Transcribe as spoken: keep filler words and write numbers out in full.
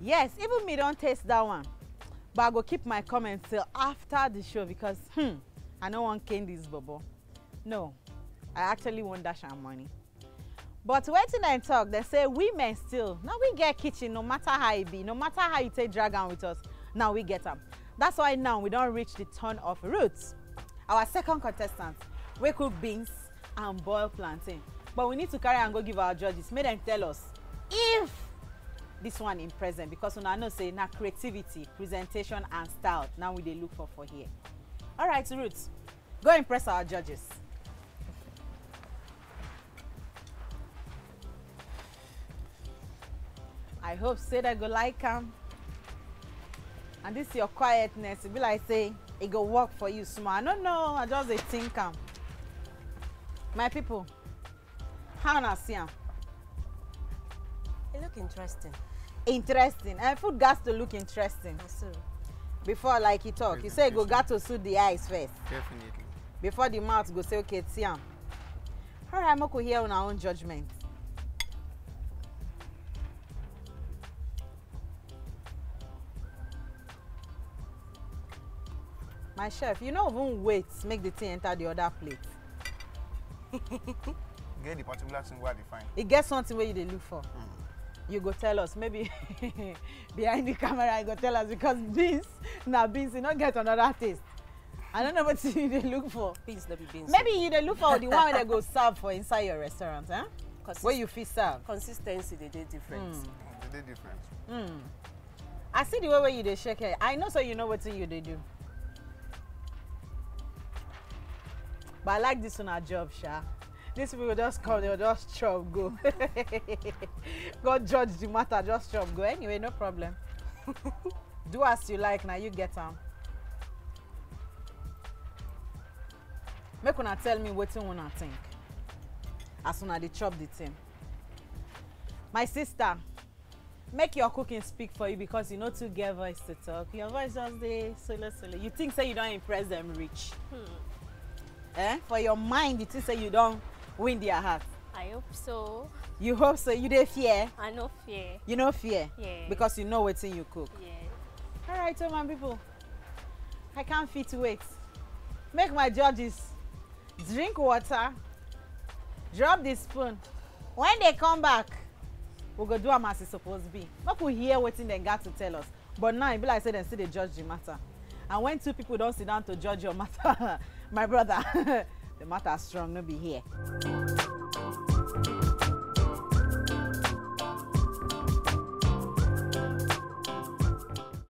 Yes, even me don taste that one. But I go keep my comments till after the show because, hmm, I no wan cane this bobo. No, I actually wan dash am money. But wetin dem talk, dem say women still, na we get kitchen, no matter how e be, no matter how you take drag am with us, na we get am. That's why now we don reach the turn of Ruth, our second contestant, wey cook beans and boil plantain. But we need to carry am go give our judges, make dem tell us if this one impress dem, because una know say na creativity, presentation and style na we dey look for for here. Alright, Ruth, go impress our judges. I hope say dem go like am. And this your quietness, e be like say e go work for you small. I no know, I just dey think am. My people, how una see am? It look interesting. Interesting. And food gats to look interesting. Na so. Before, like you talk, you say e go Presentation. Gat to suit the eyes first. Definitely. Before the mouth go say, "Okay, see am." Alright, make we hear una own judgment. My chef, you no even wait make the thing enter the other plate. Get the particular thing wey I dey find. E get something wey you dey look for. You go tell us. Maybe behind the camera, you go tell us because beans na beans, e no get another taste. I no know wetin you dey look for. Beans no be beans. Maybe you dey look for the one wey dem go serve for inside your restaurant, eh? Consis- Wey you fit serve. Consistency dey dey different. Mm. They dey different. Mm. I see the way wey you dey shake head. I know say you know wetin you dey do. But I like this una job, sha. These people just come, dem just chop go. Go judge the matter, just chop go. Anyway, no problem. Do as you like, na you get am. Make una tell me wetin una think as una dey chop the thing. My sister, make your cooking speak for you because you no too get voice to talk. Your voice just dey solo solo. You think say you don impress dem reach? Eh? For your mind, you think say you don win their heart. I hope so. You hope so. You dey fear? I no fear. You no fear? Yeah. Because you know wetin you cook. Yeah. Alright, so my people, I can't fit wait. Make my judges drink water, drop the spoon. When they come back, we go do am as e suppose be. Make we hear wetin dem gat to tell us. But now, e be like say dem still dey judge the matter. And when two people don sit down to judge your matter, my brother, the matter strong, no be here.